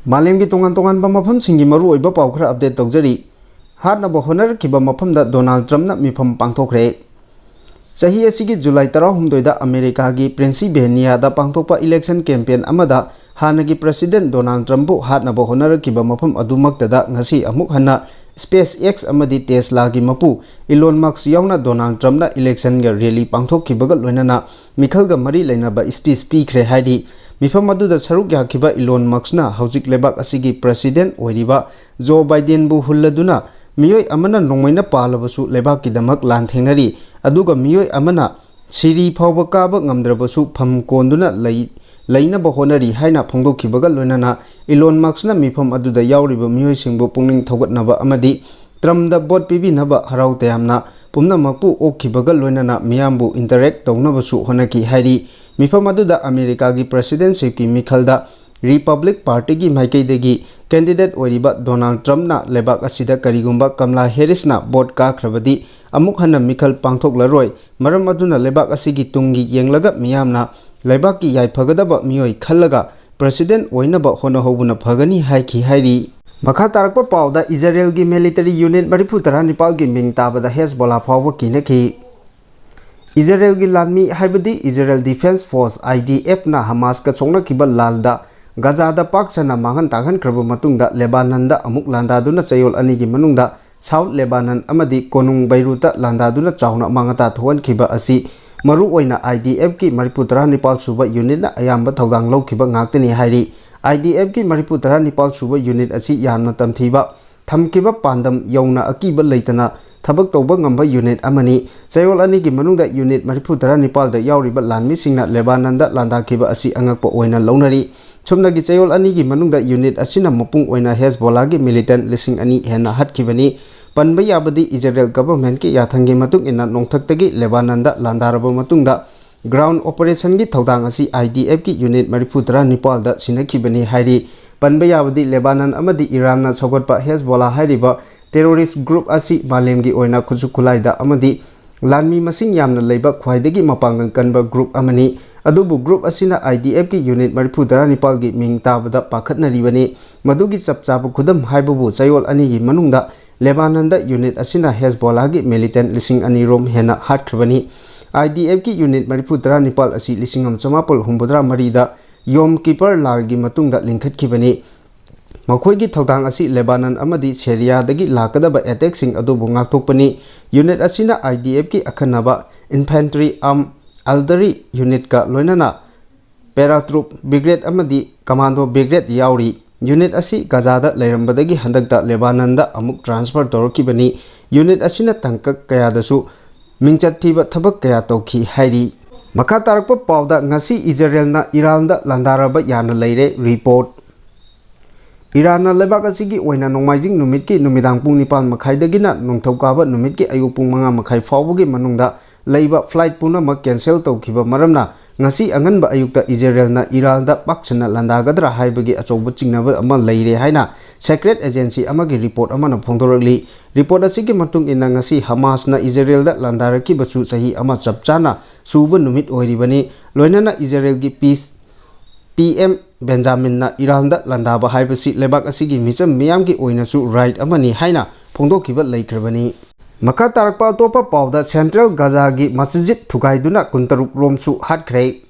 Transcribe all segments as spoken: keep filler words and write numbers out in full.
ꯃꯥꯂꯦꯝꯒꯤ ꯇꯣꯉꯥꯟ ꯇꯣꯉꯥꯟꯕ ꯃꯐꯝꯁꯤꯡꯒꯤ ꯃꯔꯨꯑꯣꯏꯕ ꯄꯥꯎ ꯈꯔ update ꯇꯧꯖꯔꯤ꯫ ꯍꯥꯠꯅꯕ ꯍꯣꯠꯅꯔꯛꯈꯤꯕ ꯃꯐꯝꯗ ꯗꯣꯅꯥꯜꯗ ꯇ꯭ꯔꯝꯞꯅ ꯃꯤꯐꯝ ꯄꯥꯡꯊꯣꯛꯈ꯭ꯔꯦ꯫ ꯆꯍꯤ ꯑꯁꯤꯒꯤ ꯖꯨꯂꯥꯏ ꯇꯔꯥꯍꯨꯝꯗꯣꯏꯗ ꯑꯃꯦꯔꯤꯀꯥꯒꯤ ꯄꯦꯟꯁꯤꯜꯚꯦꯅꯤꯌꯥꯗ ꯄꯥꯡꯊꯣꯛꯄ election campaign ꯑꯃꯗ ꯍꯥꯟꯅꯒꯤ President ꯗꯣꯅꯥꯜꯗ ꯇ꯭ꯔꯝꯞꯄꯨ ꯍꯥꯠꯅꯕ ꯍꯣꯠꯅꯔꯛꯈꯤꯕ ꯃꯐꯝ ꯑꯗꯨꯃꯛꯇꯗ ꯉꯁꯤ ꯑꯃꯨꯛ ꯍꯟꯅ SpaceX ꯑꯃꯗꯤ Teslaꯒꯤ ꯃꯄꯨ ꯏꯂꯣꯟ ꯃꯁꯛ ꯌꯥꯎꯅ ꯗꯣꯅꯥꯜꯗ ꯇ꯭ꯔꯝꯞꯅ electionꯒ rally ꯄꯥꯡꯊꯣꯛꯈꯤꯕꯒ ꯂꯣꯏꯅꯅ ꯃꯤꯈꯜꯒ ꯃꯔꯤ ꯂꯩꯅꯕ speech ꯄꯤꯈ꯭ꯔꯦ ꯍꯥꯏꯔꯤ꯫ ꯃꯤꯐꯝ ꯑꯗꯨꯗ ꯁꯔꯨꯛ ꯌꯥꯈꯤꯕ ꯏꯂꯣꯟ ꯃꯁꯛꯅ ꯍꯧꯖꯤꯛ ꯂꯩꯕꯥꯛ ꯑꯁꯤꯒꯤ President ꯑꯣꯏꯔꯤꯕ ꯖꯣ ꯕꯥꯏꯗꯦꯟꯕꯨ ꯍꯨꯜꯂꯗꯨꯅ, ꯃꯤꯑꯣꯏ ꯑꯃꯅ ꯅꯣꯡꯃꯩꯅ ꯄꯥꯜꯂꯕꯁꯨ ꯂꯩꯕꯥꯛꯀꯤꯗꯃꯛ ꯂꯥꯟ ꯊꯦꯡꯅꯔꯤ, ꯑꯗꯨꯒ ꯃꯤꯑꯣꯏ ꯑꯃꯅ ꯁꯤꯔꯤ ꯐꯥꯎꯕ ꯀꯥꯕ ꯉꯝꯗ꯭ꯔꯕꯁꯨ ꯐꯝ ꯀꯣꯟꯗꯨꯅ ꯂꯩ-, ꯂꯩꯅꯕ ꯍꯣꯠꯅꯔꯤ ꯍꯥꯏꯅ ꯐꯣꯡꯗꯣꯛꯈꯤꯕꯒ ꯂꯣꯏꯅꯅ ꯏꯂꯣꯟ ꯃꯁꯛꯅ ꯃꯤꯐꯝ ꯑꯗꯨꯗ ꯌꯥꯎꯔꯤꯕ ꯃꯤꯑꯣꯏꯁꯤꯡꯕꯨ ꯄꯨꯛꯅꯤꯡ ꯊꯧꯒꯠꯅꯕ ꯑꯃꯗꯤ ꯇ꯭ꯔꯝꯞꯗ vote ꯄꯤꯕꯤꯅꯕ ꯍꯔꯥꯎ ꯇꯌꯥꯝꯅ ꯄꯨꯝꯅꯃꯛꯄꯨ ꯑꯣꯛꯈꯤꯕꯒ ꯂꯣꯏꯅꯅ ꯃꯤꯌꯥꯝꯕꯨ interact ꯇꯧꯅꯕꯁꯨ ꯍꯣꯠꯅꯈꯤ ꯍꯥꯏꯔꯤ꯫ ꯃꯤꯐꯝ ꯑꯗꯨꯗ ꯑꯃꯦꯔꯤꯀꯥꯒꯤ Presidentshipꯀꯤ ꯃꯤꯈꯜꯗ Republic Partyꯒꯤ ꯃꯥꯏꯀꯩꯗꯒꯤ candidate ꯑꯣꯏꯔꯤꯕ ꯗꯣꯅꯥꯜꯗ ꯇ꯭ꯔꯝꯞꯅ ꯂꯩꯕꯥꯛ ꯑꯁꯤꯗ ꯀꯔꯤꯒꯨꯝꯕ ꯀꯝꯂꯥ ꯍꯦꯔꯤꯁꯅ vote ꯀꯥꯈ꯭ꯔꯕꯗꯤ ꯑꯃꯨꯛ ꯍꯟꯅ ꯃꯤꯈꯜ ꯄꯥꯡꯊꯣꯛꯂꯔꯣꯏ, ꯃꯔꯝ ꯑꯗꯨꯅ ꯂꯩꯕꯥꯛ ꯑꯁꯤꯒꯤ ꯇꯨꯡꯒꯤ ꯌꯦꯡꯂꯒ ꯃꯤꯌꯥꯝꯅ ꯂꯩꯕꯥꯛꯀꯤ ꯌꯥꯏꯐꯒꯗꯕ ꯃꯤꯑꯣꯏ ꯈꯜꯂꯒ President ꯑꯣꯏꯅꯕ ꯍꯣꯠꯅꯍꯧꯕꯅ ꯐꯒꯅꯤ ꯍꯥꯏꯈꯤ ꯍꯥꯏꯔꯤ꯫ ꯃꯈꯥ ꯇꯥꯔꯛꯄ ꯄꯥꯎꯗ ꯏꯖꯔꯦꯜꯒꯤ military unit ꯃꯔꯤꯐꯨ ꯇꯔꯥ ꯅꯤꯄꯥꯜꯒꯤ ꯃꯤꯡ ꯇꯥꯕꯗ ꯍꯦꯖꯕꯣꯂꯥ ꯐꯥꯎꯕ ꯀꯤꯅꯈꯤ꯫ ꯏꯖꯔꯦꯜꯒꯤ ꯂꯥꯟꯃꯤ ꯍꯥꯏꯕꯗꯤ Israel Defense Force, IDFꯅ ꯍꯃꯥꯁꯀ ꯁꯣꯛꯅꯈꯤꯕ ꯂꯥꯟꯗ ꯒꯖꯥꯗ ꯄꯥꯛ ꯁꯟꯅ ꯃꯥꯡꯍꯟ ꯇꯥꯛꯍꯟꯈ꯭ꯔꯕ ꯃꯇꯨꯡꯗ ꯂꯦꯕꯥꯅꯟꯗ ꯑꯃꯨꯛ ꯂꯥꯟꯗꯥꯗꯨꯅ ꯆꯌꯣꯜ ꯑꯅꯤꯒꯤ ꯃꯅꯨꯡꯗ South ꯂꯦꯕꯥꯅꯟ ꯑꯃꯗꯤ ꯀꯣꯅꯨꯡ ꯕꯩꯔꯨꯠꯇ ꯂꯥꯟꯗꯥꯗꯨꯅ ꯆꯥꯎꯅ ꯑꯃꯥꯡ ꯑꯇꯥ ꯊꯣꯛꯍꯟꯈꯤꯕ ꯑꯁꯤ ꯃꯔꯨꯑꯣꯏꯅ IDFꯀꯤ ꯃꯔꯤꯐꯨ ꯇꯔꯥ ꯅꯤꯄꯥꯜ ꯁꯨꯕ unitꯅ ꯑꯌꯥꯝꯕ ꯊꯧꯗꯥꯡ ꯂꯧꯈꯤꯕ ꯉꯥꯛꯇꯅꯤ ꯍꯥꯏꯔꯤ꯫ IDFꯀꯤ ꯃꯔꯤꯐꯨ ꯇꯔꯥ ꯅꯤꯄꯥꯜ ꯁꯨꯕ unit ꯑꯁꯤ ꯌꯥꯝꯅ ꯇꯝꯊꯤꯕ ꯊꯝꯈꯤꯕ ꯄꯥꯟꯗꯝ ꯌꯧꯅ ꯑꯀꯤꯕ ꯂꯩꯇꯅ ꯊꯕꯛ ꯇꯧꯕ ꯉꯝꯕ unit ꯑꯃꯅꯤ꯫ ꯆꯌꯣꯜ ꯑꯅꯤꯒꯤ ꯃꯅꯨꯡꯗ unit ꯃꯔꯤꯐꯨ ꯇꯔꯥ ꯅꯤꯄꯥꯜꯗ ꯌꯥꯎꯔꯤꯕ ꯂꯥꯟꯃꯤꯁꯤꯡꯅ ꯂꯦꯕꯥꯅꯟꯗ ꯂꯥꯟꯗꯥꯈꯤꯕ ꯑꯁꯤ ꯑꯉꯛꯄ ꯑꯣꯏꯅ ꯂꯧꯅꯔꯤ꯫ ꯁꯨꯞꯅꯒꯤ ꯆꯌꯣꯜ ꯑꯅꯤꯒꯤ ꯃꯅꯨꯡꯗ unit ꯑꯁꯤꯅ ꯃꯄꯨꯡ ꯑꯣꯏꯅ ꯍꯦꯖꯕꯣꯂꯥꯒꯤ militant ꯂꯤꯁꯤꯡ ꯑꯅꯤ ꯍꯦꯟꯅ ꯍꯥꯠꯈꯤꯕꯅꯤ꯫ ꯄꯟꯕ ꯌꯥꯕꯗꯤ ꯏꯖꯔꯦꯜ governmentꯀꯤ ꯌꯥꯊꯪꯒꯤ ꯃꯇꯨꯡ ꯏꯟꯅ ꯅꯣꯡꯊꯛꯇꯒꯤ ꯂꯦꯕꯥꯅꯟꯗ ꯂꯥꯟꯗꯥꯔꯕ ꯃꯇꯨꯡꯗ ground operationꯒꯤ ꯊꯧꯗꯥꯡ ꯑꯁꯤ IDFꯀꯤ unit ꯃꯔꯤꯐꯨ ꯇꯔꯥ ꯅꯤꯄꯥꯜꯗ ꯁꯤꯟꯅꯈꯤꯕꯅꯤ ꯍꯥꯏꯔꯤ꯫ ꯄꯟꯕ ꯌꯥꯕꯗꯤ ꯂꯦꯕꯥꯅꯟ ꯑꯃꯗꯤ ꯏꯔꯥꯟꯅ ꯁꯧꯒꯠꯄ ꯍꯦꯖꯕꯣꯂꯥ ꯍꯥꯏꯔꯤꯕ terrorist group ꯑꯁꯤ ꯃꯥꯂꯦꯝꯒꯤ ꯑꯣꯏꯅ ꯈꯨꯠꯁꯨ ꯈꯨꯠꯂꯥꯏꯗ ꯑꯃꯗꯤ ꯂꯥꯟꯃꯤ ꯃꯁꯤꯡ ꯌꯥꯝꯅ ꯂꯩꯕ ꯈ꯭ꯋꯥꯏꯗꯒꯤ ꯃꯄꯥꯡꯒꯜ ꯀꯟꯕ ꯒ꯭ꯔꯨꯞ ꯑꯃꯅꯤ꯫ ꯑꯗꯨꯕꯨ ꯒ꯭ꯔꯨꯞ ꯑꯁꯤꯅ ꯑꯥꯏ ꯗꯤ ꯑꯦꯐꯀꯤ ꯌꯨꯅꯤꯠ ꯃꯔꯤꯐꯨ ꯇꯔꯥꯅꯤꯄꯥꯜꯒꯤ ꯃꯤꯡ ꯇꯥꯕꯗ ꯄꯥꯈꯠꯅꯔꯤꯕꯅꯤ꯫ ꯃꯗꯨꯒꯤ ꯆꯞ ꯆꯥꯕ ꯈꯨꯗꯝ ꯍꯥꯏꯕꯕꯨ ꯆꯌꯣꯜ ꯑꯅꯤꯒꯤ ꯃꯅꯨꯡꯗ ꯂꯦꯕꯥꯅꯟꯗ ꯌꯨꯅꯤꯠ ꯑꯁꯤꯅ ꯍꯦꯖꯕꯣꯂꯥꯒꯤ ꯃꯤꯂꯤꯇꯦꯟ ꯂꯤꯁꯤꯡ ꯑꯅꯤ ꯔꯣꯝ ꯍꯦꯟꯅ ꯍꯥꯠꯈ꯭ꯔꯕꯅꯤ꯫ ꯑꯥꯏ ꯗꯤ ꯑꯦꯐꯀꯤ ꯌꯨꯅꯤꯠ ꯃꯔꯤꯐꯨ ꯇꯔꯥꯅꯤꯄꯥꯜ ꯑꯁꯤ ꯂꯤꯁꯤꯡ ꯑꯃ ꯆꯃꯥꯄꯜ ꯍꯨꯝꯐꯨꯇꯔꯥ ꯃꯔꯤꯗ ꯌꯣꯝ ꯀꯤꯄꯔ ꯂꯥꯜꯒꯤ ꯃꯇꯨꯡꯗ ꯂꯤꯡꯈꯠꯈꯤꯕꯅꯤ꯫ ꯃꯈꯣꯏꯒꯤ ꯊꯧꯗꯥꯡ ꯑꯁꯤ ꯂꯦꯕꯥꯅꯟ ꯑꯃꯗꯤ ꯁꯦꯔꯤꯌꯥꯗꯒꯤ ꯂꯥꯛꯀꯗꯕ ꯑꯦꯇꯦꯛꯁꯤꯡ ꯑꯗꯨꯕꯨ ꯉꯥꯛꯊꯣꯛꯄꯅꯤ꯫ ꯌꯨꯅꯤꯠ ꯑꯁꯤꯅ ꯑꯥꯏ ꯗꯤ ꯑꯦꯐꯀꯤ ꯑꯈꯟꯅꯕ ꯏꯟꯐꯦꯟꯇ꯭ꯔꯤ ꯑꯥꯔꯝ ꯑꯥꯔꯇꯤꯂꯔꯤ ꯌꯨꯅꯤꯠꯀ ꯂꯣꯏꯅꯅ ꯄꯦꯔꯥꯇ꯭ꯔꯨꯞ ꯕ꯭ꯔꯤꯒꯦꯗ ꯑꯃꯗꯤ ꯀꯃꯥꯟꯗꯣ ꯕ꯭ꯔꯤꯒꯦꯗ ꯌꯥꯎꯔꯤ꯫ ꯌꯨꯅꯤꯠ ꯑꯁꯤ ꯒꯖꯥꯗ ꯂꯩꯔꯝꯕꯗꯒꯤ ꯍꯟꯗꯛꯇ ꯂꯦꯕꯥꯅꯟꯗ ꯑꯃꯨꯛ ꯇ꯭ꯔꯥꯟꯁꯐꯔ ꯇꯧꯔꯛꯈꯤꯕꯅꯤ꯫ ꯌꯨꯅꯤꯠ ꯑꯁꯤꯅ ꯇꯥꯡꯀꯛ ꯀꯌꯥꯗꯁꯨ ꯃꯤꯡꯆꯠ ꯊꯤꯕ ꯊꯕꯛ ꯀꯌꯥ ꯇꯧꯈꯤ ꯍꯥꯏꯔꯤ꯫ ꯃꯈꯥ ꯇꯥꯔꯛꯄ ꯄꯥꯎꯗ, ꯉꯁꯤ ꯏꯖꯔꯦꯜꯅ ꯏꯔꯥꯟꯗ ꯂꯥꯟꯗꯥꯔꯕ ꯌꯥꯅ ꯂꯩꯔꯦ ꯔꯤꯄꯣꯔꯠ꯫ ꯏꯔꯥꯟꯅ ꯂꯩꯕꯥꯛ ꯑꯁꯤꯒꯤ ꯑꯣꯏꯅ ꯅꯣꯡꯃꯥꯏꯖꯤꯡ ꯅꯨꯃꯤꯠꯀꯤ ꯅꯨꯃꯤꯗꯥꯡ ꯄꯨꯡ ꯅꯤꯄꯥꯟ ꯃꯈꯥꯏꯗꯒꯤꯅ ꯅꯤꯡꯊꯧꯀꯥꯕ ꯅꯨꯃꯤꯠꯀꯤ ꯑꯌꯨꯛ ꯄꯨꯡ ꯃꯉꯥ ꯃꯈꯥꯏ ꯐꯥꯎꯕꯒꯤ ꯃꯅꯨꯡꯗ ꯂꯩꯕ ꯐ꯭ꯂꯥꯏꯠ ꯄꯨꯝꯅꯃꯛ ꯀꯦꯟꯁꯦꯜ ꯇꯧꯈꯤꯕ ꯃꯔꯝꯅ ꯉꯁꯤ ꯑꯉꯟꯕ ꯑꯌꯨꯛꯇ ꯏꯖꯔꯦꯜꯅ ꯏꯔꯥꯟꯗ ꯄꯥꯛ ꯁꯟꯅ ꯂꯥꯟꯗꯥꯒꯗ꯭ꯔꯥ ꯍꯥꯏꯕꯒꯤ ꯑꯆꯧꯕ ꯆꯤꯡꯅꯕ ꯑꯃ ꯂꯩꯔꯦ ꯍꯥꯏꯅ ꯁꯦꯀ꯭ꯔꯦꯠ ꯑꯦꯖꯦꯟꯁꯤ ꯑꯃꯒꯤ ꯔꯤꯄꯣꯔꯠ ꯑꯃꯅ ꯐꯣꯡꯗꯣꯔꯛꯂꯤ꯫ ꯔꯤꯄꯣꯔꯠ ꯑꯁꯤꯒꯤ ꯃꯇꯨꯡ ꯏꯟꯅ ꯉꯁꯤ ꯍꯃꯥꯁꯅ ꯏꯖꯔꯦꯜꯗ ꯂꯥꯟꯗꯥꯔꯛꯈꯤꯕꯁꯨ ꯆꯍꯤ ꯑꯃ ꯆꯞ ꯆꯥꯅ ꯁꯨꯕ ꯅꯨꯃꯤꯠ ꯑꯣꯏꯔꯤꯕꯅꯤ꯫ ꯂꯣꯏꯅꯅ ꯏꯖꯔꯦꯜꯒꯤ ꯄꯤꯁ ꯄꯤ ꯑꯦꯝ ꯕꯦꯟꯖꯥꯃꯤꯟꯅ ꯏꯔꯥꯟꯗ ꯂꯥꯟꯗꯥꯕ ꯍꯥꯏꯕꯁꯤ ꯂꯩꯕꯥꯛ ꯑꯁꯤꯒꯤ ꯃꯤꯆꯝ ꯃꯤꯌꯥꯝꯒꯤ ꯑꯣꯏꯅꯁꯨ ꯔꯥꯏꯠ ꯑꯃꯅꯤ ꯍꯥꯏꯅ ꯐꯣꯡꯗꯣꯛꯈꯤꯕ ꯂꯩꯈ꯭ꯔꯕꯅꯤ꯫ ꯃꯈꯥ ꯇꯥꯔꯛꯄ ꯑꯇꯣꯞꯄ ꯄꯥꯎꯗ, ꯁꯦꯟꯇ꯭ꯔꯦꯜ ꯒꯖꯥꯒꯤ ꯃꯁꯖꯤꯗ ꯊꯨꯒꯥꯏꯗꯨꯅ ꯀꯨꯟꯇꯔꯨꯛ ꯔꯣꯝꯁꯨ ꯍꯥꯠꯈ꯭ꯔꯦ꯫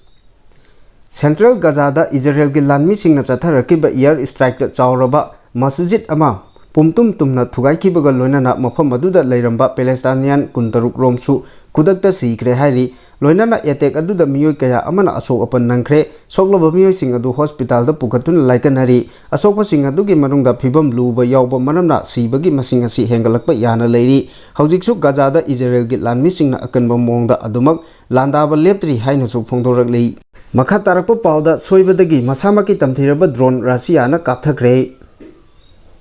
ꯁꯦꯟꯇ꯭ꯔꯦꯜ ꯒꯖꯥꯗ ꯏꯖꯔꯦꯜꯒꯤ ꯂꯥꯟꯃꯤꯁꯤꯡꯅ ꯆꯠꯊꯔꯛꯈꯤꯕ ꯏꯌꯔ ꯁ꯭ꯇ꯭ꯔꯥꯏꯛꯇ ꯆꯥꯎꯔꯕ ꯃꯁꯖꯤꯗ ꯑꯃ ꯄꯨꯝꯇꯨꯝ ꯇꯨꯝꯅ ꯊꯨꯒꯥꯏꯈꯤꯕꯒ ꯂꯣꯏꯅꯅ ꯃꯐꯝ ꯑꯗꯨꯗ ꯂꯩꯔꯝꯕ ꯄꯦꯂꯦꯁꯇꯥꯏꯅꯤꯌꯥꯟ ꯀꯨꯟꯇꯔꯨꯛ ꯔꯣꯝꯁꯨ ꯈꯨꯗꯛꯇ ꯁꯤꯈ꯭ꯔꯦ ꯍꯥꯏꯔꯤ꯫ ꯂꯣꯏꯅꯅ ꯑꯦꯇꯦꯛ ꯑꯗꯨꯗ ꯃꯤꯑꯣꯏ ꯀꯌꯥ ꯑꯃꯅ ꯑꯁꯣꯛ ꯑꯄꯟ ꯅꯪꯈ꯭ꯔꯦ꯫ ꯁꯣꯛꯂꯕ ꯃꯤꯑꯣꯏꯁꯤꯡ ꯑꯗꯨ ꯍꯣꯁꯄꯤꯇꯥꯜꯗ ꯄꯨꯈꯠꯇꯨꯅ ꯂꯥꯏꯀꯠꯅꯔꯤ꯫ ꯑꯁꯣꯛꯄꯁꯤꯡ ꯑꯗꯨꯒꯤ ꯃꯅꯨꯡꯗ ꯐꯤꯕꯝ ꯂꯨꯕ ꯌꯥꯎꯕ ꯃꯔꯝꯅ ꯁꯤꯕꯒꯤ ꯃꯁꯤꯡ ꯑꯁꯤ ꯍꯦꯟꯒꯠꯂꯛꯄ ꯌꯥꯅ ꯂꯩꯔꯤ꯫ ꯍꯧꯖꯤꯛꯁꯨ ꯒꯖꯥꯗ ꯏꯖꯔꯦꯜꯒꯤ ꯂꯥꯟꯃꯤꯁꯤꯡꯅ ꯑꯀꯟꯕ ꯃꯑꯣꯡꯗ ꯑꯗꯨꯃꯛ ꯂꯥꯟꯗꯥꯕ ꯂꯦꯞꯇ꯭ꯔꯤ ꯍꯥꯏꯅꯁꯨ ꯐꯣꯡꯗꯣꯔꯛꯂꯤ꯫ ꯃꯈꯥ ꯇꯥꯔꯛꯄ ꯄꯥꯎꯗ, ꯁꯣꯏꯕꯗꯒꯤ ꯃꯁꯥꯃꯛꯀꯤ ꯇꯝꯊꯤꯔꯕ ꯗ꯭ꯔꯣꯟ ꯔꯁꯤꯌꯥꯅ ꯀꯥꯞꯊꯈ꯭ꯔꯦ꯫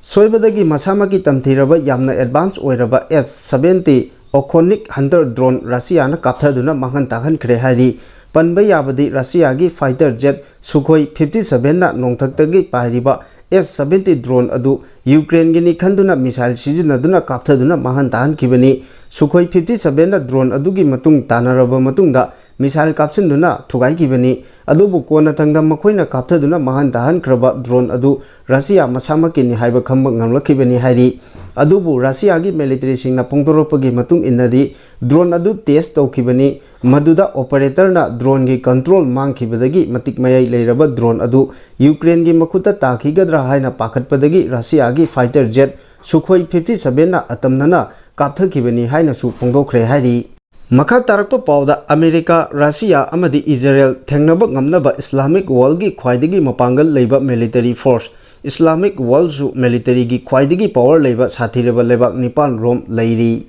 ꯁꯣꯏꯕꯗꯒꯤ ꯃꯁꯥꯃꯛꯀꯤ ꯇꯝꯊꯤꯔꯕ ꯌꯥꯝꯅ ꯑꯦꯗꯚꯥꯟꯁ ꯑꯣꯏꯔꯕ ꯑꯦꯁ ꯁꯚꯦꯟꯇꯤ ꯑꯣꯀꯣꯅꯤꯛ ꯍꯟꯇꯔ ꯗ꯭ꯔꯣꯟ ꯔꯁꯤꯌꯥꯅ ꯀꯥꯞꯊꯗꯨꯅ ꯃꯥꯡꯍꯟ ꯇꯥꯛꯍꯟꯈ꯭ꯔꯦ ꯍꯥꯏꯔꯤ꯫ ꯄꯟꯕ ꯌꯥꯕꯗꯤ ꯔꯁꯤꯌꯥꯒꯤ ꯐꯥꯏꯇꯔ ꯖꯦꯠ ꯁꯨꯈꯣꯏ ꯐꯤꯐꯇꯤ ꯁꯚꯦꯟꯅ ꯅꯣꯡꯊꯛꯇꯒꯤ ꯄꯥꯏꯔꯤꯕ ꯑꯦꯁ ꯁꯚꯦꯟꯇꯤ drone ꯑꯗꯨ ꯌꯨꯀ꯭ꯔꯦꯟꯒꯤꯅꯤ ꯈꯟꯗꯨꯅ missile ꯁꯤꯖꯤꯟꯅꯗꯨꯅ ꯀꯥꯞꯊꯗꯨꯅ ꯃꯥꯡꯍꯟ ꯇꯥꯍꯟꯈꯤꯕꯅꯤ꯫ ꯁꯨꯈꯣꯏ fifty seven ꯗ drone ꯑꯗꯨꯒꯤ ꯃꯇꯨꯡ ꯇꯥꯟꯅꯔꯕ ꯃꯇꯨꯡꯗ missile ꯀꯥꯞꯁꯤꯟꯗꯨꯅ ꯊꯨꯒꯥꯏꯈꯤꯕꯅꯤ꯫ ꯑꯗꯨꯕꯨ ꯀꯣꯟꯅꯊꯪꯗ ꯃꯈꯣꯏꯅ ꯀꯥꯞꯊꯗꯨꯅ ꯃꯥꯡꯍꯟ ꯇꯥꯍꯟꯈ꯭ꯔꯕ drone ꯑꯗꯨ ꯔꯁꯤꯌꯥ ꯃꯁꯥꯃꯛꯀꯤꯅꯤ ꯍꯥꯏꯕ ꯈꯪꯕ ꯉꯝꯂꯛꯈꯤꯕꯅꯤ ꯍꯥꯏꯔꯤ꯫ ꯑꯗꯨꯕꯨ ꯔꯁꯤꯌꯥꯒꯤ military ꯁꯤꯡꯅ ꯐꯣꯡꯗꯣꯔꯛꯄꯒꯤ ꯃꯇꯨꯡ ꯏꯟꯅꯗꯤ drone ꯑꯗꯨ test ꯇꯧꯈꯤꯕꯅꯤ꯫ ꯃꯗꯨꯗ operator ꯅ drone ꯒꯤ control ꯃꯥꯡꯈꯤꯕꯗꯒꯤ ꯃꯇꯤꯛ ꯃꯌꯥꯏ ꯂꯩꯔꯕ drone ꯑꯗꯨ ꯌꯨꯀ꯭ꯔꯦꯟꯒꯤ ꯃꯈꯨꯠꯇ ꯇꯥꯈꯤꯒꯗ꯭ꯔꯥ ꯍꯥꯏꯅ ꯄꯥꯈꯠꯄꯗꯒꯤ ꯔꯁꯤꯌꯥꯒꯤ fighter jet ꯁꯨꯈꯣꯏ fifty seven ꯅ ꯑꯇꯝꯅꯅ ꯀꯥꯞꯊꯈꯤꯕꯅꯤ ꯍꯥꯏꯅꯁꯨ ꯐꯣꯡꯗꯣꯛꯈ꯭ꯔꯦ ꯍꯥꯏꯔꯤ꯫ ꯃꯈꯥ ꯇꯥꯔꯛꯄ ꯄꯥꯎꯗ ꯑꯃꯦꯔꯤꯀꯥ, ꯔꯁꯤꯌꯥ ꯑꯃꯗꯤ ꯏꯖꯔꯦꯜ ꯊꯦꯡꯅꯕ ꯉꯝꯅꯕ Islamic World ꯒꯤ ꯈ꯭ꯋꯥꯏꯗꯒꯤ ꯃꯄꯥꯡꯒꯜ ꯂꯩꯕ military force, Islamic World ꯁꯨ military ꯒꯤ ꯈ꯭ꯋꯥꯏꯗꯒꯤ power ꯂꯩꯕ ꯁꯥꯊꯤꯔꯕ ꯂꯩꯕꯥꯛ ꯅꯤꯄꯥꯟ ꯔꯣꯝ ꯂꯩꯔꯤ꯫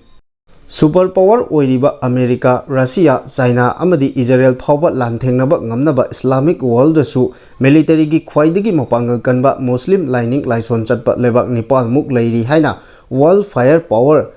Super power ꯑꯣꯏꯔꯤꯕ ꯑꯃꯦꯔꯤꯀꯥ, ꯔꯁꯤꯌꯥ, ꯆꯥꯏꯅꯥ ꯑꯃꯗꯤ ꯏꯖꯔꯦꯜ ꯐꯥꯎꯕ ꯂꯥꯟꯊꯦꯡꯅꯕ ꯉꯝꯅꯕ Islamic World ꯗꯁꯨ military ꯒꯤ ꯈ꯭ꯋꯥꯏꯗꯒꯤ ꯃꯄꯥꯡꯒꯜ ꯀꯟꯕ ꯃꯨꯁꯂꯤꯝ ꯂꯥꯏꯅꯤꯡ ꯂꯥꯏꯁꯣꯟ ꯆꯠꯄ ꯂꯩꯕꯥꯛ ꯅꯤꯄꯥꯟ ꯃꯨꯛ ꯂꯩꯔꯤ ꯍꯥꯏꯅ World Fire Power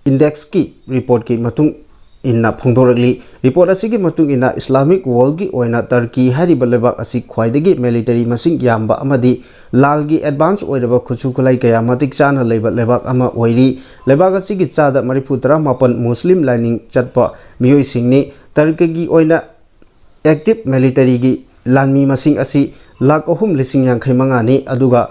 Index ꯀꯤ report ꯀꯤ ꯃꯇꯨꯡ ꯏꯟꯅ ꯐꯣꯡꯗꯣꯔꯛꯂꯤ꯫ Report ꯑꯁꯤꯒꯤ ꯃꯇꯨꯡ ꯏꯟꯅ Islamic World ꯒꯤ ꯑꯣꯏꯅ ꯇꯔꯀꯤ ꯍꯥꯏꯔꯤꯕ ꯂꯩꯕꯥꯛ ꯑꯁꯤ ꯈ꯭ꯋꯥꯏꯗꯒꯤ military ꯃꯁꯤꯡ ꯌꯥꯝꯕ ꯑꯃꯗꯤ ꯂꯥꯜꯒꯤ advance ꯑꯣꯏꯔꯕ ꯈꯨꯠꯁꯨ ꯈꯨꯠꯂꯥꯏ ꯀꯌꯥ ꯃꯇꯤꯛ ꯆꯥꯅ ꯂꯩꯕ ꯂꯩꯕꯥꯛ ꯑꯃ ꯑꯣꯏꯔꯤ꯫ ꯂꯩꯕꯥꯛ ꯑꯁꯤꯒꯤ ꯆꯥꯗ ꯃꯔꯤꯐꯨ ꯇꯔꯥ ꯃꯥꯄꯟ ꯃꯨꯁꯂꯤꯝ ꯂꯥꯏꯅꯤꯡ ꯆꯠꯄ ꯃꯤꯑꯣꯏꯁꯤꯡꯅꯤ꯫ ꯇꯔꯀꯤꯒꯤ ꯑꯣꯏꯅ active military ꯒꯤ ꯂꯥꯟꯃꯤ ꯃꯁꯤꯡ ꯑꯁꯤ ꯂꯥꯈ ꯑꯍꯨꯝ ꯂꯤꯁꯤꯡ ꯌꯥꯡꯈꯩ ꯃꯉꯥꯅꯤ, ꯑꯗꯨꯒ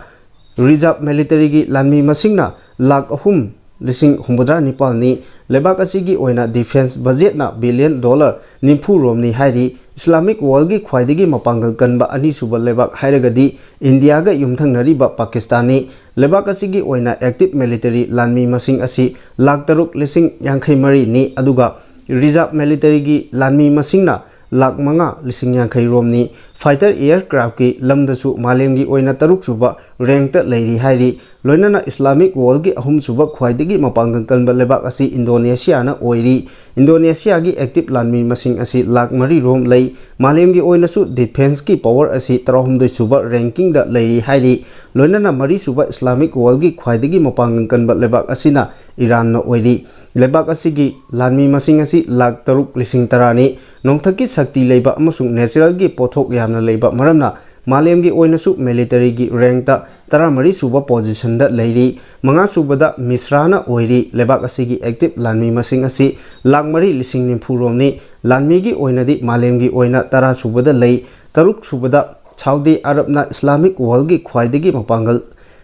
reserve military ꯒꯤ ꯂꯥꯟꯃꯤ ꯃꯁꯤꯡꯅ ꯂꯥꯈ ꯑꯍꯨꯝ ꯂꯤꯁꯤꯡ ꯍꯨꯝꯐꯨꯇꯔꯥ ꯅꯤꯄꯥꯜꯅꯤ꯫ ꯂꯩꯕꯥꯛ ꯑꯁꯤꯒꯤ ꯑꯣꯏꯅ defence budget ꯅ billion dollar ꯅꯤꯐꯨ ꯔꯣꯝꯅꯤ ꯍꯥꯏꯔꯤ꯫ Islamic World ꯒꯤ ꯈ꯭ꯋꯥꯏꯗꯒꯤ ꯃꯄꯥꯡꯒꯜ ꯀꯟꯕ ꯑꯅꯤꯁꯨꯕ ꯂꯩꯕꯥꯛ ꯍꯥꯏꯔꯒꯗꯤ ꯏꯟꯗꯤꯌꯥꯒ ꯌꯨꯝꯊꯪꯅꯔꯤꯕ ꯄꯥꯀꯤꯁꯇꯥꯟꯅꯤ꯫ ꯂꯩꯕꯥꯛ ꯑꯁꯤꯒꯤ ꯑꯣꯏꯅ active military ꯂꯥꯟꯃꯤ ꯃꯁꯤꯡ ꯑꯁꯤ ꯂꯥꯈ ꯇꯔꯨꯛ ꯂꯤꯁꯤꯡ ꯌꯥꯡꯈꯩ ꯃꯔꯤꯅꯤ, ꯑꯗꯨꯒ reserve military ꯒꯤ ꯂꯥꯟꯃꯤ ꯃꯁꯤꯡꯅ ꯂꯥꯈ ꯃꯉꯥ ꯂꯤꯁꯤꯡ ꯌꯥꯡꯈꯩ ꯔꯣꯝꯅꯤ꯫ Fighter aircraft ꯀꯤ ꯂꯝꯗꯁꯨ ꯃꯥꯂꯦꯝꯒꯤ ꯑꯣꯏꯅ ꯇꯔꯨꯛꯁꯨꯕ rank ꯇ ꯂꯩꯔꯤ ꯍꯥꯏꯔꯤ꯫ ꯂꯣꯏꯅꯅ Islamic World ꯒꯤ ꯑꯍꯨꯝꯁꯨꯕ ꯈ꯭ꯋꯥꯏꯗꯒꯤ ꯃꯄꯥꯡꯒꯜ ꯀꯟꯕ ꯂꯩꯕꯥꯛ ꯑꯁꯤ ꯏꯟꯗꯣꯅꯦꯁꯤꯌꯥꯅ ꯑꯣꯏꯔꯤ꯫ ꯏꯟꯗꯣꯅꯦꯁꯤꯌꯥꯒꯤ active ꯂꯥꯟꯃꯤ ꯃꯁꯤꯡ ꯑꯁꯤ ꯂꯥꯈ ꯃꯔꯤ ꯔꯣꯝ ꯂꯩ꯫ ꯃꯥꯂꯦꯝꯒꯤ ꯑꯣꯏꯅꯁꯨ defence ꯀꯤ power ꯑꯁꯤ ꯇꯔꯥꯍꯨꯝꯗꯣꯏ ꯁꯨꯕ ranking ꯗ ꯂꯩꯔꯤ ꯍꯥꯏꯔꯤ꯫ ꯂꯣꯏꯅꯅ ꯃꯔꯤꯁꯨꯕ Islamic World ꯒꯤ ꯈ꯭ꯋꯥꯏꯗꯒꯤ ꯃꯄꯥꯡꯒꯜ ꯀꯟꯕ ꯂꯩꯕꯥꯛ ꯑꯁꯤꯅ ꯏꯔꯥꯟꯅ ꯑꯣꯏꯔꯤ꯫ ꯂꯩꯕꯥꯛ ꯑꯁꯤꯒꯤ ꯂꯥꯟꯃꯤ ꯃꯁꯤꯡ ꯑꯁꯤ ꯂꯥꯈ ꯇꯔꯨꯛ ꯂꯤꯁꯤꯡ ꯇꯔꯥꯅꯤ꯫ ꯅꯣꯡꯊꯛꯀꯤ ꯁꯛꯇꯤ ꯂꯩꯕ ꯑꯃꯁꯨꯡ natural ꯒꯤ ꯄꯣꯠꯊꯣꯛ ꯌꯥꯝꯅ ꯂꯩꯕ ꯃꯔꯝꯅ ꯃꯥꯂꯦꯝꯒꯤ ꯑꯣꯏꯅꯁꯨ ꯃꯤꯂꯤꯇꯔꯤꯒꯤ ꯔꯦꯡꯛꯇ ꯇꯔꯥꯃꯔꯤ ꯁꯨꯕ ꯄꯣꯖꯤꯁꯟꯗ ꯂꯩꯔꯤ꯫ ꯃꯉꯥ ꯁꯨꯕꯗ ꯃꯤꯁ꯭ꯔꯥꯅ ꯑꯣꯏꯔꯤ꯫ ꯂꯩꯕꯥꯛ ꯑꯁꯤꯒꯤ ꯑꯦꯛꯇꯤꯚ ꯂꯥꯟꯃꯤ ꯃꯁꯤꯡ ꯑꯁꯤ ꯂꯥꯈ ꯃꯔꯤ ꯂꯤꯁꯤꯡ ꯅꯤꯐꯨ ꯔꯣꯝꯅꯤ꯫ ꯂꯥꯟꯃꯤꯒꯤ ꯑꯣꯏꯅꯗꯤ ꯃꯥꯂꯦꯝꯒꯤ ꯑꯣꯏꯅ ꯇꯔꯥ ꯁꯨꯕꯗ ꯂꯩ꯫ ꯇꯔꯨꯛ ꯁꯨꯕꯗ ꯁꯥꯎꯗꯤ ꯑꯔꯕꯅ ꯏꯁꯂꯥꯃꯤꯛ ꯋꯥꯔꯜꯒꯤ ꯈ꯭ꯋꯥꯏꯗꯒꯤ ꯃꯄꯥꯡꯒꯜ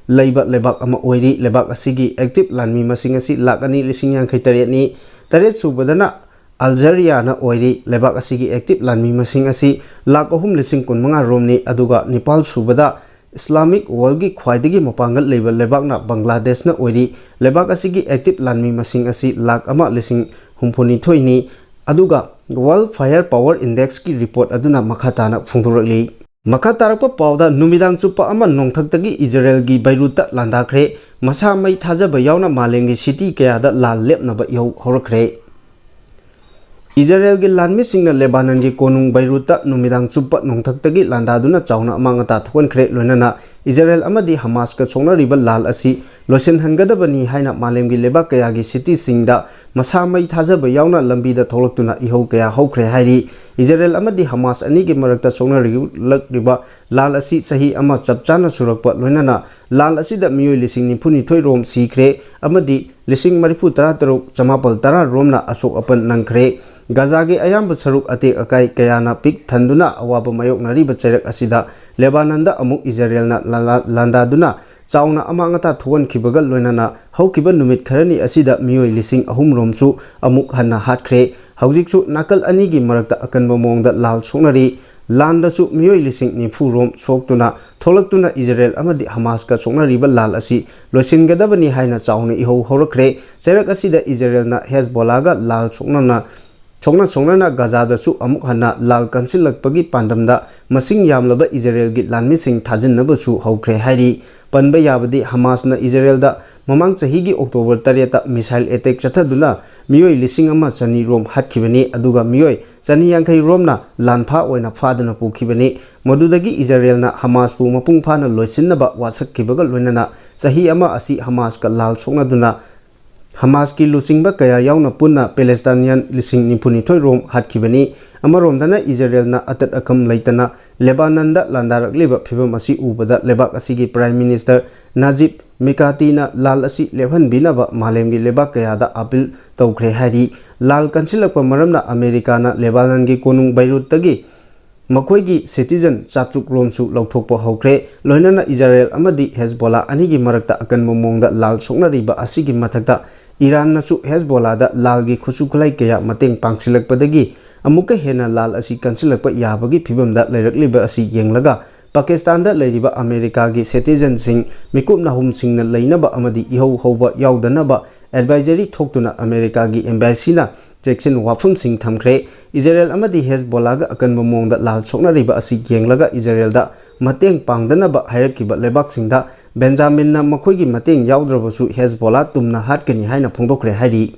ꯂꯩꯕ ꯂꯩꯕꯥꯛ ꯑꯃ ꯑꯣꯏꯔꯤ꯫ ꯂꯩꯕꯥꯛ ꯑꯁꯤꯒꯤ ꯑꯦꯛꯇꯤꯚ ꯂꯥꯟꯃꯤ ꯃꯁꯤꯡ ꯑꯁꯤ ꯂꯥꯈ ꯑꯅꯤ ꯂꯤꯁꯤꯡ ꯌꯥꯡꯈꯩ ꯇꯔꯦꯠꯅꯤ꯫ ꯇꯔꯦꯠ ꯁꯨꯕꯗꯅ ꯑꯜꯖꯔꯤꯌꯥꯅ ꯑꯣꯏꯔꯤ꯫ ꯂꯩꯕꯥꯛ ꯑꯁꯤꯒꯤ ꯑꯦꯛꯇꯤꯚ ꯂꯥꯟꯃꯤ ꯃꯁꯤꯡ ꯑꯁꯤ ꯂꯥꯈ ꯑꯍꯨꯝ ꯂꯤꯁꯤꯡ ꯀꯨꯟꯃꯉꯥ ꯔꯣꯝꯅꯤ꯫ ꯑꯗꯨꯒ ꯅꯤꯄꯥꯜ ꯁꯨꯕꯗ ꯏꯁꯂꯥꯃꯤꯛ ꯋꯥꯔꯜꯒꯤ ꯈ꯭ꯋꯥꯏꯗꯒꯤ ꯃꯄꯥꯡꯒꯜ ꯂꯩꯕ ꯂꯩꯕꯥꯛꯅ ꯕꯪꯒ꯭ꯂꯥꯗꯦꯁꯅ ꯑꯣꯏꯔꯤ꯫ ꯂꯩꯕꯥꯛ ꯑꯁꯤꯒꯤ ꯑꯦꯛꯇꯤꯚ ꯂꯥꯟꯃꯤ ꯃꯁꯤꯡ ꯑꯁꯤ ꯂꯥꯈ ꯑꯃ ꯂꯤꯁꯤꯡ ꯍꯨꯝꯐꯨꯅꯤꯊꯣꯏꯅꯤ꯫ ꯑꯗꯨꯒ ꯋꯥꯔꯜ ꯐꯥꯏꯌꯔ ꯄꯥꯋꯔ ꯏꯟꯗꯦꯛꯁꯀꯤ ꯔꯤꯄꯣꯔꯠ ꯑꯗꯨꯅ ꯃꯈꯥ ꯇꯥꯅ ꯐꯣꯡꯗꯣꯔꯛꯂꯤ꯫ ꯃꯈꯥ ꯇꯥꯔꯛꯄ ꯄꯥꯎꯗ, ꯅꯨꯃꯤꯗꯥꯡ ꯆꯨꯞꯄ ꯑꯃ ꯅꯣꯡꯊꯛꯇꯒꯤ ꯏꯖꯔꯦꯜꯒꯤ ꯕꯩꯔꯨꯠꯇ ꯂꯥꯟꯗꯥꯈ꯭ꯔꯦ꯫ ꯃꯁꯥ ꯃꯩ ꯊꯥꯖꯕ ꯌꯥꯎꯅ ꯃꯥꯂꯦꯝꯒꯤ ꯁꯤꯇꯤ ꯀꯌꯥꯗ ꯂꯥꯜ ꯂꯦꯞꯅꯕ ꯏꯍꯧ ꯍꯧꯔꯛꯈ꯭ꯔꯦ꯫ ꯏꯖꯔꯦꯜꯒꯤ ꯂꯥꯟꯃꯤꯁꯤꯡꯅ ꯂꯦꯕꯥꯅꯟꯒꯤ ꯀꯣꯅꯨꯡ ꯕꯩꯔꯨꯠꯇ ꯅꯨꯃꯤꯗꯥꯡ ꯆꯨꯞꯄ ꯅꯣꯡꯊꯛꯇꯒꯤ ꯂꯥꯟꯗꯥꯗꯨꯅ ꯆꯥꯎꯅ ꯑꯃꯥꯡ ꯑꯇꯥ ꯊꯣꯛꯍꯟꯈ꯭ꯔꯦ꯫ ꯂꯣꯏꯅꯅ ꯏꯖꯔꯦꯜ ꯑꯃꯗꯤ ꯍꯃꯥꯁꯀ ꯁꯣꯛꯅꯔꯤꯕ ꯂꯥꯜ ꯑꯁꯤ ꯂꯣꯏꯁꯤꯟꯍꯟꯒꯗꯕꯅꯤ ꯍꯥꯏꯅ ꯃꯥꯂꯦꯝꯒꯤ ꯂꯩꯕꯥꯛ ꯀꯌꯥꯒꯤ ꯁꯤꯇꯤꯁꯤꯡꯗ ꯃꯁꯥ ꯃꯩ ꯊꯥꯖꯕ ꯌꯥꯎꯅ ꯂꯝꯕꯤꯗ ꯊꯣꯛꯂꯛꯇꯨꯅ ꯏꯍꯧ ꯀꯌꯥ ꯍꯧꯈ꯭ꯔꯦ ꯍꯥꯏꯔꯤ꯫ ꯏꯖꯔꯦꯜ ꯑꯃꯗꯤ ꯍꯃꯥꯁ ꯑꯅꯤꯒꯤ ꯃꯔꯛꯇ ꯁꯣꯛꯅꯔꯛꯂꯤꯕ ꯂꯥꯜ ꯑꯁꯤ ꯆꯍꯤ ꯑꯃ ꯆꯞ ꯆꯥꯅ ꯁꯨꯔꯛꯄ ꯂꯣꯏꯅꯅ ꯂꯥꯜ ꯑꯁꯤꯗ ꯃꯤꯑꯣꯏ ꯂꯤꯁꯤꯡ ꯅꯤꯐꯨꯅꯤꯊꯣꯏ ꯔꯣꯝ ꯁꯤꯈ꯭ꯔꯦ ꯑꯃꯗꯤ ꯂꯤꯁꯤꯡ ꯃꯔꯤꯐꯨ ꯇꯔꯥ ꯇꯔꯨꯛ ꯆꯃꯥꯄꯜ ꯇꯔꯥ ꯔꯣꯝꯅ ꯑꯁꯣꯛ ꯑꯄꯟ ꯅꯪꯈ꯭ꯔꯦ꯫ ꯒꯥꯖꯥꯒꯤ ꯑꯌꯥꯝꯕ ꯁꯔꯨꯛ ꯑꯇꯦꯛ ꯑꯀꯥꯏ ꯀꯌꯥꯅ ꯄꯤꯛ ꯊꯟꯗꯨꯅ ꯑꯋꯥꯕ ꯃꯥꯌꯣꯛꯅꯔꯤꯕ ꯆꯩꯔꯛ ꯑꯁꯤꯗ ꯂꯦꯕꯥꯅꯟꯗ ꯑꯃꯨꯛ ꯏꯖꯔꯦꯜꯅ ꯂꯥꯟꯗꯥ-, ꯂꯥꯟꯗꯥꯗꯨꯅ ꯆꯥꯎꯅ ꯑꯃꯥꯡ ꯑꯇꯥ ꯊꯣꯛꯍꯟꯈꯤꯕꯒ ꯂꯣꯏꯅꯅ ꯍꯧꯈꯤꯕ ꯅꯨꯃꯤꯠ ꯈꯔꯅꯤ ꯑꯁꯤꯗ ꯃꯤꯑꯣꯏ ꯂꯤꯁꯤꯡ ꯑꯍꯨꯝ ꯔꯣꯝꯁꯨ ꯑꯃꯨꯛ ꯍꯟꯅ ꯍꯥꯠꯈ꯭ꯔꯦ꯫ ꯍꯧꯖꯤꯛꯁꯨ ꯅꯥꯀꯜ ꯑꯅꯤꯒꯤ ꯃꯔꯛꯇ ꯑꯀꯟꯕ ꯃꯑꯣꯡꯗ ꯂꯥꯜ ꯁꯣꯛꯅꯔꯤ꯫ ꯂꯥꯟꯗꯁꯨ ꯃꯤꯑꯣꯏ ꯂꯤꯁꯤꯡ ꯅꯤꯐꯨ ꯔꯣꯝ ꯁꯣꯛꯇꯨꯅ ꯊꯣꯛꯂꯛꯇꯨꯅ ꯏꯖꯔꯦꯜ ꯑꯃꯗꯤ ꯍꯃꯥꯁꯀ ꯁꯣꯛꯅꯔꯤꯕ ꯂꯥꯜ ꯑꯁꯤ ꯂꯣꯏꯁꯤꯟꯒꯗꯕꯅꯤ ꯍꯥꯏꯅ ꯆꯥꯎꯅ ꯏꯍꯧ ꯍꯧꯔꯛꯈ꯭ꯔꯦ꯫ ꯆꯩꯔꯛ ꯑꯁꯤꯗ ꯏꯖꯔꯦꯜꯅ ꯍꯦꯖꯕꯣꯂꯥꯒ ꯂꯥꯜ ꯁꯣꯛꯅꯅ ꯁꯣꯛꯅ ꯁꯣꯛꯅꯅ ꯒꯥꯖꯥꯗꯁꯨ ꯑꯃꯨꯛ ꯍꯟꯅ ꯂꯥꯜ ꯀꯟꯁꯤꯜꯂꯛꯄꯒꯤ ꯄꯥꯟꯗꯝꯗ ꯃꯁꯤꯡ ꯌꯥꯝꯂꯕ ꯏꯖꯔꯦꯜꯒꯤ ꯂꯥꯟꯃꯤꯁꯤꯡ ꯊꯥꯖꯤꯟꯅꯕꯁꯨ ꯍꯧꯈ꯭ꯔꯦ ꯍꯥꯏꯔꯤ꯫ ꯄꯟꯕ ꯌꯥꯕꯗꯤ ꯍꯃꯥꯁꯅ ꯏꯖꯔꯦꯜꯗ ꯃꯃꯥꯡ ꯆꯍꯤꯒꯤ ꯑꯣꯛꯇꯣꯕꯔ ꯇꯔꯦꯠꯇ ꯃꯤꯁꯥꯏꯜ ꯑꯦꯇꯦꯛ ꯆꯠꯊꯗꯨꯅ ꯃꯤꯑꯣꯏ ꯂꯤꯁꯤꯡ ꯑꯃ ꯆꯅꯤ ꯔꯣꯝ ꯍꯥꯠꯈꯤꯕꯅꯤ, ꯑꯗꯨꯒ ꯃꯤꯑꯣꯏ ꯆꯅꯤ ꯌꯥꯡꯈꯩ ꯔꯣꯝꯅ ꯂꯥꯟꯐꯥ ꯑꯣꯏꯅ ꯐꯥꯗꯨꯅ ꯄꯨꯈꯤꯕꯅꯤ꯫ ꯃꯗꯨꯗꯒꯤ ꯏꯖꯔꯦꯜꯅ ꯍꯃꯥꯁꯄꯨ ꯃꯄꯨꯡ ꯐꯥꯅ ꯂꯣꯏꯁꯤꯟꯅꯕ ꯋꯥꯁꯛꯈꯤꯕꯒ ꯂꯣꯏꯅꯅ ꯆꯍꯤ ꯑꯃ ꯑꯁꯤ ꯍꯃꯥꯁꯀ ꯂꯥꯜ ꯁꯣꯛꯅꯗꯨꯅ ꯍꯃꯥꯁꯀꯤ ꯂꯨꯆꯤꯡꯕ ꯀꯌꯥ ꯌꯥꯎꯅ ꯄꯨꯟꯅ ꯄꯦꯂꯦꯁꯇꯥꯏꯅꯤꯌꯥꯟ ꯂꯤꯁꯤꯡ ꯅꯤꯐꯨꯅꯤꯊꯣꯏ ꯔꯣꯝ ꯍꯥꯠꯈꯤꯕꯅꯤ꯫ ꯑꯃꯔꯣꯝꯗꯅ ꯏꯖꯔꯦꯜꯅ ꯑꯇꯠ ꯑꯀꯝ ꯂꯩꯇꯅ ꯂꯦꯕꯥꯅꯟꯗ ꯂꯥꯟꯗꯥꯔꯛꯂꯤꯕ ꯐꯤꯕꯝ ꯑꯁꯤ ꯎꯕꯗ ꯂꯩꯕꯥꯛ ꯑꯁꯤꯒꯤ Prime Minister ꯅꯥꯖꯤꯕ ꯃꯤꯀꯥꯇꯤꯅ ꯂꯥꯜ ꯑꯁꯤ ꯂꯦꯞꯍꯟꯕꯤꯅꯕ ꯃꯥꯂꯦꯝꯒꯤ ꯂꯩꯕꯥꯛ ꯀꯌꯥꯗ ꯑꯥꯄꯤꯜ ꯇꯧꯈ꯭ꯔꯦ ꯍꯥꯏꯔꯤ꯫ ꯂꯥꯜ ꯀꯟꯁꯤꯜꯂꯛꯄ ꯃꯔꯝꯅ ꯑꯃꯦꯔꯤꯀꯥꯅ ꯂꯦꯕꯥꯅꯟꯒꯤ ꯀꯣꯅꯨꯡ ꯕꯩꯔꯨꯠꯇꯒꯤ ꯃꯈꯣꯏꯒꯤ citizen ꯆꯥꯇ꯭ꯔꯨꯛ ꯔꯣꯝꯁꯨ ꯂꯧꯊꯣꯛꯄ ꯍꯧꯈ꯭ꯔꯦ꯫ ꯂꯣꯏꯅꯅ ꯏꯖꯔꯦꯜ ꯑꯃꯗꯤ ꯍꯦꯖꯕꯣꯂꯥ ꯑꯅꯤꯒꯤ ꯃꯔꯛꯇ ꯑꯀꯟꯕ ꯃꯑꯣꯡꯗ ꯂꯥꯜ ꯁꯣꯛꯅꯔꯤꯕ ꯑꯁꯤꯒꯤ ꯃꯊꯛꯇ ꯏꯔꯥꯟꯅꯁꯨ ꯍꯦꯖꯕꯣꯂꯥꯗ ꯂꯥꯜꯒꯤ ꯈꯨꯠꯁꯨ ꯈꯨꯠꯂꯥꯏ ꯀꯌꯥ ꯃꯇꯦꯡ ꯄꯥꯡꯁꯤꯜꯂꯛꯄꯗꯒꯤ ꯑꯃꯨꯛꯀ ꯍꯦꯟꯅ ꯂꯥꯜ ꯑꯁꯤ ꯀꯟꯁꯤꯜꯂꯛꯄ ꯌꯥꯕꯒꯤ ꯐꯤꯕꯝꯗ ꯂꯩꯔꯛꯂꯤꯕ ꯑꯁꯤ ꯌꯦꯡꯂꯒ ꯄꯥꯀꯤꯁꯇꯥꯟꯗ ꯂꯩꯔꯤꯕ ꯑꯃꯦꯔꯤꯀꯥꯒꯤ citizenꯁꯤꯡ ꯃꯤꯀꯨꯞ ꯅꯥꯍꯨꯝꯁꯤꯡꯅ ꯂꯩꯅꯕ ꯑꯃꯗꯤ ꯏꯍꯧ ꯍꯧꯕ ꯌꯥꯎꯗꯅꯕ advisory ꯊꯣꯛꯇꯨꯅ ꯑꯃꯦꯔꯤꯀꯥꯒꯤ embassyꯅ ꯆꯦꯛꯁꯤꯟ ꯋꯥꯐꯝꯁꯤꯡ ꯊꯝꯈ꯭ꯔꯦ꯫ ꯏꯖꯔꯦꯜ ꯑꯃꯗꯤ ꯍꯦꯖꯕꯣꯂꯥꯒ ꯑꯀꯟꯕ ꯃꯑꯣꯡꯗ ꯂꯥꯜ ꯁꯣꯛꯅꯔꯤꯕ ꯑꯁꯤ ꯌꯦꯡꯂꯒ ꯏꯖꯔꯦꯜꯗ ꯃꯇꯦꯡ ꯄꯥꯡꯗꯅꯕ ꯍꯥꯏꯔꯛꯈꯤꯕ ꯂꯩꯕꯥꯛꯁꯤꯡꯗ ꯕꯦꯟꯖꯥꯃꯤꯟꯅ ꯃꯈꯣꯏꯒꯤ ꯃꯇꯦꯡ ꯌꯥꯎꯗ꯭ꯔꯕꯁꯨ ꯍꯦꯖꯕꯣꯂꯥ ꯇꯨꯝꯅ ꯍꯥꯠꯀꯅꯤ ꯍꯥꯏꯅ ꯐꯣꯡꯗꯣꯛꯈ꯭ꯔꯦ ꯍꯥꯏꯔꯤ꯫